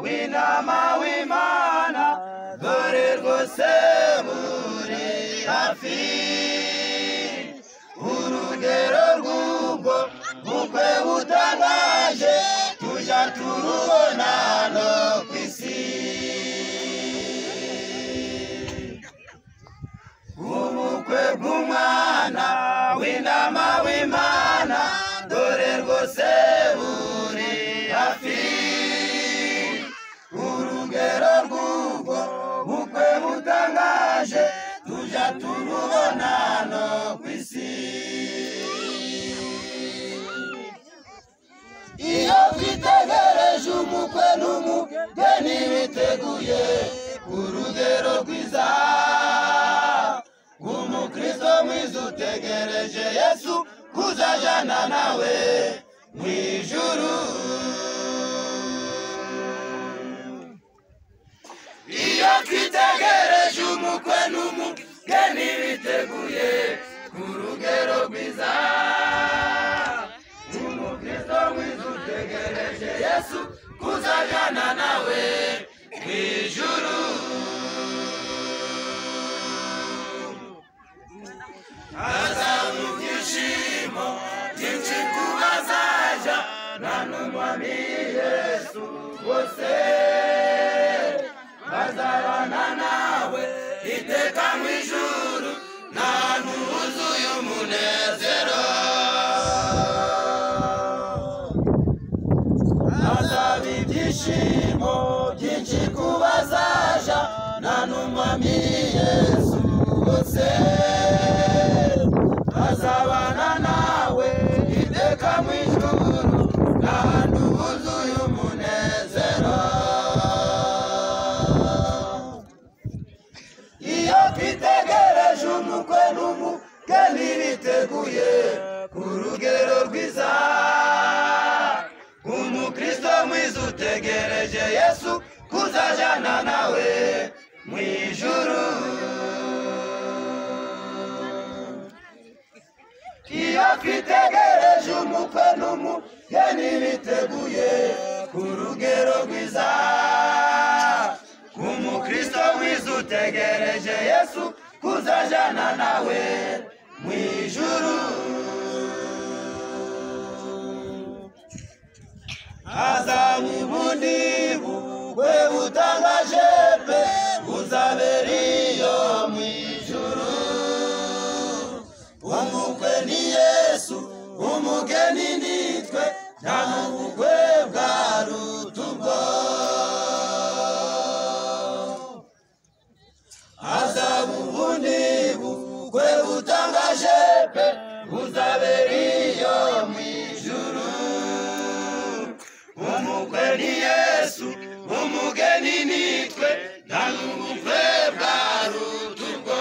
w'intama w'Imana, dore rwose buri hafi. Urugero rw'ubwo bukwe butangaje tuja turubona no kw'isi. Ubukwe bw'umwana w'intama w'Imana, dore rwose buri hafi. Urugero rw'ubwo bukwe butangaje tuja turubona no kw'isi. Iyo twitegereje umukwe n'umugeni biteguye urugero rwiza, umukristo mwiza utegereje Yesu kuzajana nawe mu ijuru. Iyo twitegereje umukwe n'umugeni biteguye urugero rwiza, umukristo mwiza utegereje Yesu kuzajana nawe mu ijuru. Hazaba ibyishimo byinshi ku bazaja na n'umwami Yesu bose, bazabana nawe iteka mu ijuru, nta hantu huzuye umunezero. Hazaba ibyishimo byinshi ku bazaja na n'umwami Yesu bose, bazabana nawe iteka mu ijuru, nta hantu huzuye umunezero. Iyo twitegereje umukwe n'umugeni biteguye ku rugero rwiza, umukristo mwiza utegereje Yesu kuzajana nawe mu ijuru. Iyo twitegereje umukwe n'umugeni biteguye ku rugero rwiza, umukristo mwiza utegereje Yesu kuzajana nawe mu ijuru. Hazaba ubundi bukwe butangaje pe, buzabera iyo mu ijuru. Umukwe ni Yesu, umugeni ni twe, nta n'ubukwe bwaruta ubwo. Hazaba ubundi bukwe butangaje pe, buzabera iyo mu ijuru. Umukwe ni Yesu, umugeni ni twe, nta n'ubukwe bwaruta ubwo.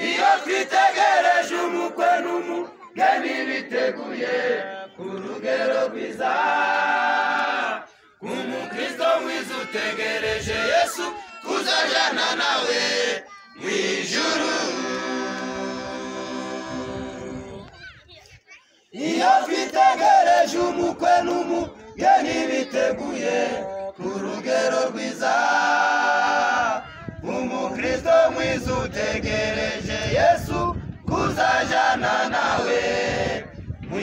Iyo twitegereje umukwe n'umugeni biteguye ku rugero rwiza, umukristo mwiza utegereje Yesu kuzajana nawe mu ijuru. Iyo twitegereje umukwe n'umugeni biteguye ku rugero rwiza, umukristo mwiza utegereje Yesu kuzajana nawe mu